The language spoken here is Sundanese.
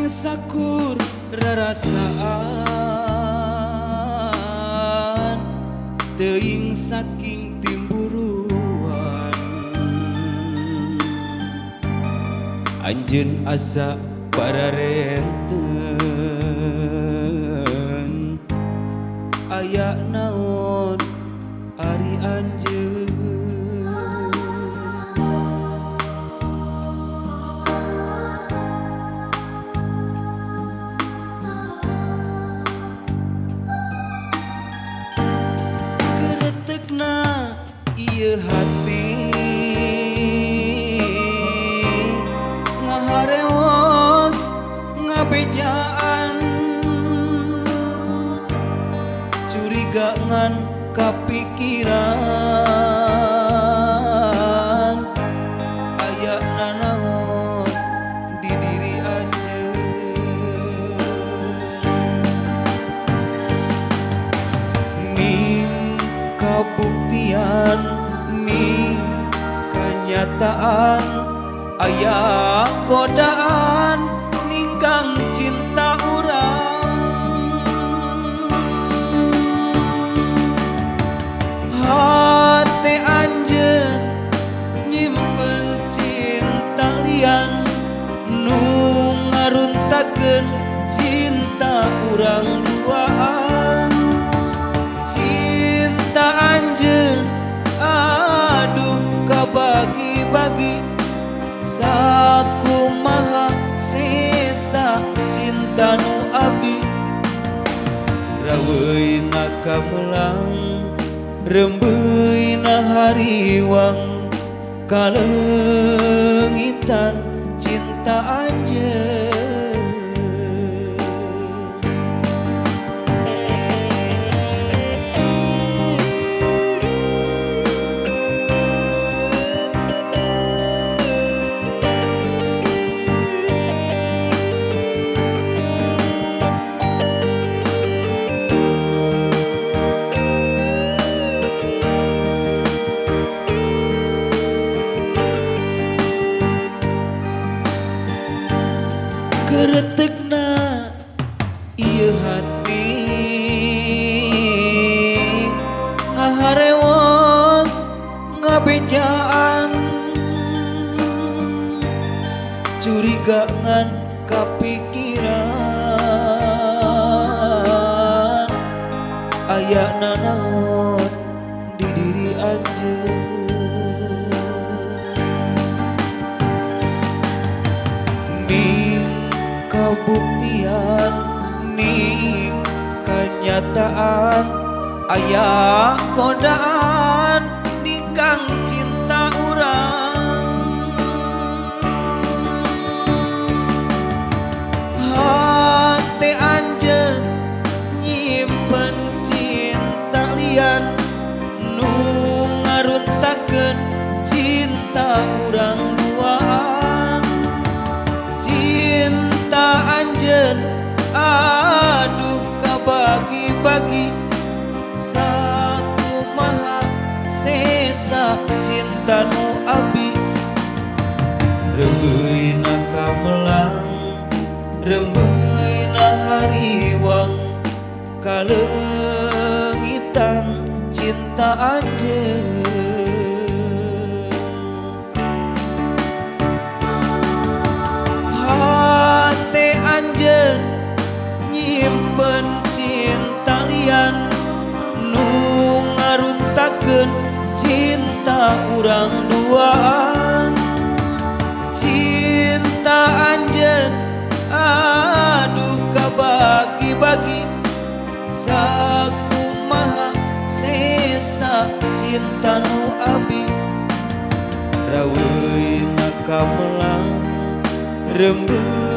Ning sakur rarasaan teuing saking timburuan anjeun asa pararenten aya naon ari anjeun. Keretekna ieu hati ngaharewos ngabejaan curiga ngan kapikiran aya nanaon di diri anjeun. Ning kabuktian ning kanyataan aya godaan ninggang cinta urang. Hate anjeun nyimpen cinta lian nu ngaruntakeun cinta urang duaan. Cinta anjeun aduh kabagi-bagi sakumaha sesa cinta nu abi. Raweuna kamelang rembeuna hariwang kaleungitan cinta anjeun. Keretekna ieu hati ngaharewos ngabejaan curiga ngan kapikiran aya nanaon di diri anjeun. Kabuktian ning kanyataan aya godaan ninggang cinta urang. Hate anjeun nyimpen cinta lian nu ngaruntakeun cinta urang duaan. Cinta anjeun aduh kabagi-bagi sakumaha sesa cinta nu abi. Rembeuna kamelang rembeuna hariwang kaleungitan cinta anjeun. Hate anjeun nyimpen cinta lian nu ngaruntakeun cinta urang duaan. Cinta anjeun aduh kabagi-bagi sakumaha sesa cinta nu abi. Raweuna kamelang rembeuna